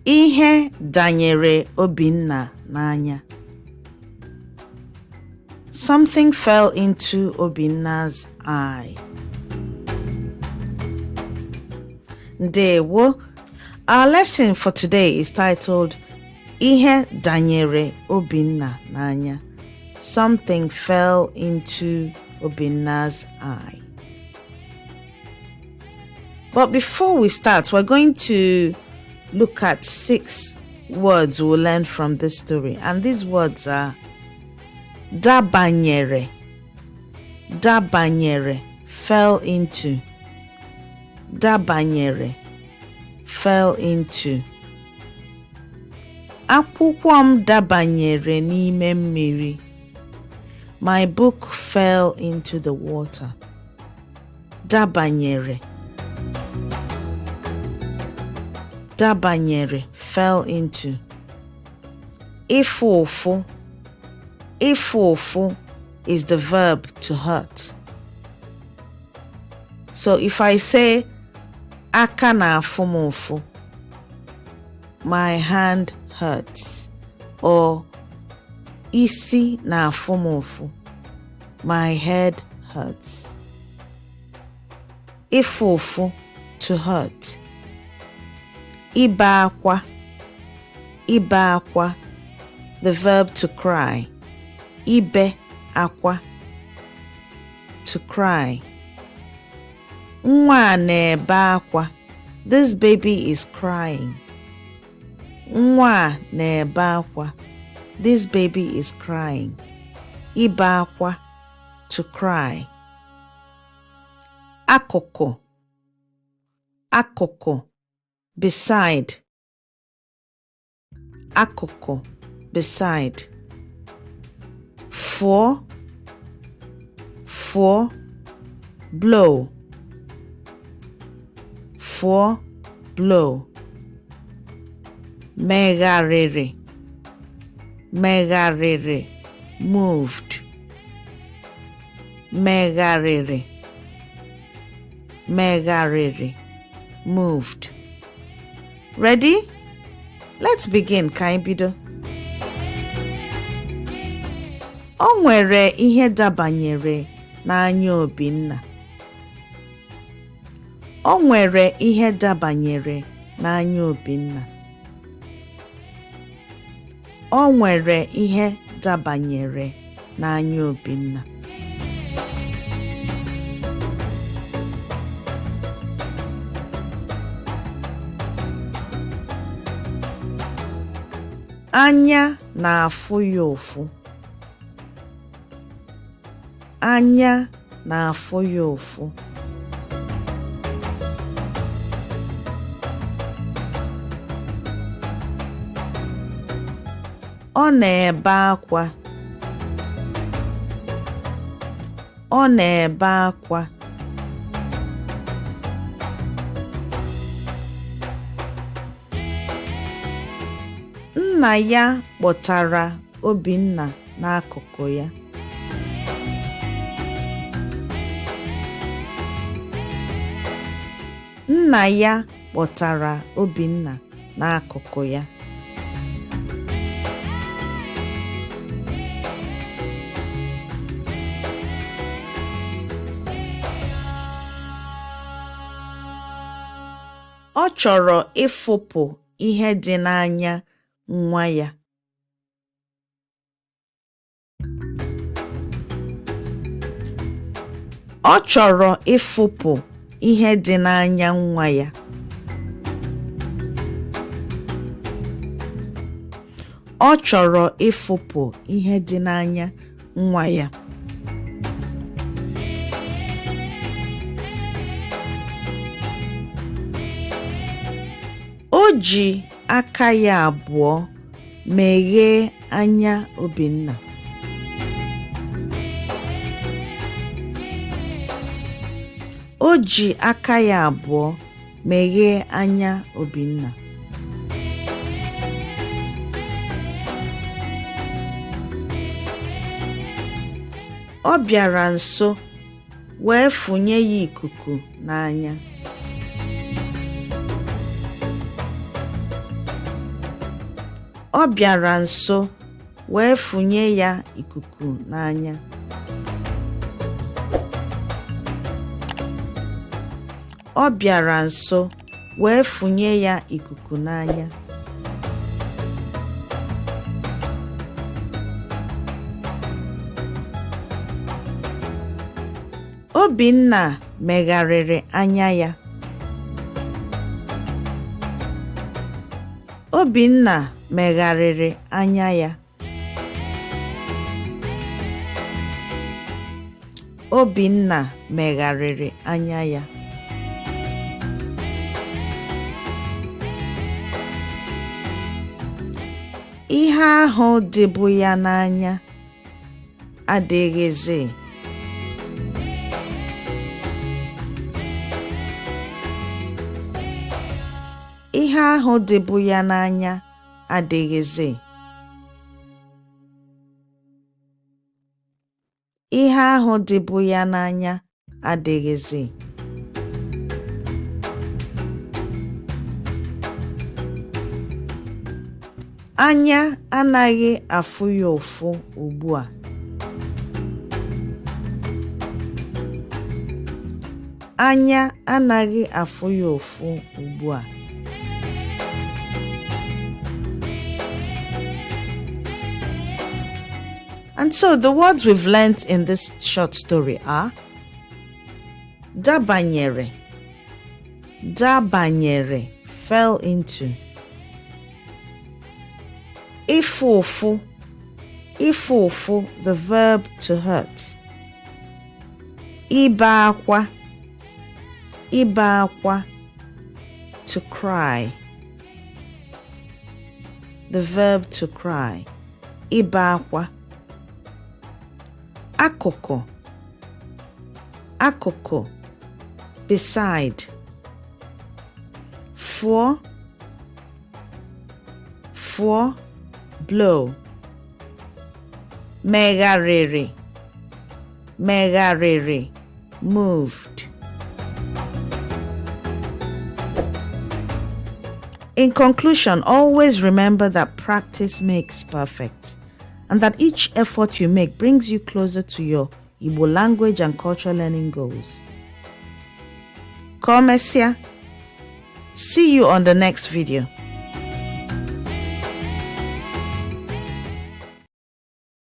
Ihe danyere Obinna n'anya. Something fell into Obinna's eye. Ndewo. Our lesson for today is titled Ihe danyere Obinna n'anya. Something fell into Obinna's eye. But before we start, we're going to look at 6 words we'll learn from this story. And these words are dabanyere, dabanyere, fell into, dabanyere, fell into. Akwụkwọ m dabanyere n'ime mmiri. My book fell into the water. Dabanyere. Dabanyere, fell into. Ịfụ ụfụ. Ịfụ ụfụ is the verb to hurt. So if I say aka na-afụ m ụfụ, my hand hurts, or isi na-afụ m ụfụ, my head hurts. Ịfụ ụfụ, to hurt. Ibe akwa, ibe akwa, the verb to cry. Ibe akwa, to cry. Nwa a na-ebe akwa. This baby is crying. Nwa a na-ebe akwa. This baby is crying. Ibe akwa, to cry. Akụkụ, akụkụ, beside. Akụkụ, beside. Fụọ, fụọ, blow. Fụọ, blow. Megharịrị, megharịrị, moved. Megharịrị, megharịrị, moved. Ready? Let's begin ka anyị bido. O nwere ihe dabanyere n'anya Obinna. O nwere ihe dabanyere n'anya Obinna. O nwere ihe dabanyere n'anya Obinna. Anya na-afụ ya ụfụ. Anya na-afụ ya ụfụ. Ọ na-ebe akwa. Ọ na-ebe akwa. Nna ya kpọtara Obinna n'akụkụ ya. Nna ya kpọtara Obinna n'akụkụ ya. Ọ chọrọ ịfụpụ ihe dị n'anya nwa ya. Ọ chọrọ ịfụpụ ihe dị n'anya nwa ya. Ọ chọrọ ịfụpụ ihe dị n'anya nwa ya. O ji aka ya abụọ meghee anya Obinna. O ji aka ya abụọ meghee anya Obinna. Ọ bịara nso wee fụnye ya ikuku n'anya. Ọ bịara nso wee fụnye ya ikuku n'anya. Ọ bịara nso wee fụnye ya ikuku n'anya. Obinna megharịrị anya ya. Obinna megharịrị anya ya. Obinna megharịrị anya ya. Ihe ahụ dịbu ya n'anya adịghịzị. Ihe ahụ dịbu ya n'anya adịghịzị. Ihe ahụ dịbu ya n'anya adịghịzị. Anya anaghị afụ ya ụfụ ugbu a. Anya anaghị afụ ya ụfụ ugbu a. And so the words we've learnt in this short story are dabanyere, dabanyere, fell into, ịfụ ụfụ, ịfụ ụfụ, the verb to hurt, ibe akwa, ibe akwa, to cry, the verb to cry, ibe akwa, akụkụ, akụkụ, beside, fụọ, fụọ, blow, megharịrị, megharịrị, moved. In conclusion, always remember that practice makes perfect and that each effort you make brings you closer to your Igbo language and culture learning goals. Ka ọ mesịa. See you on the next video.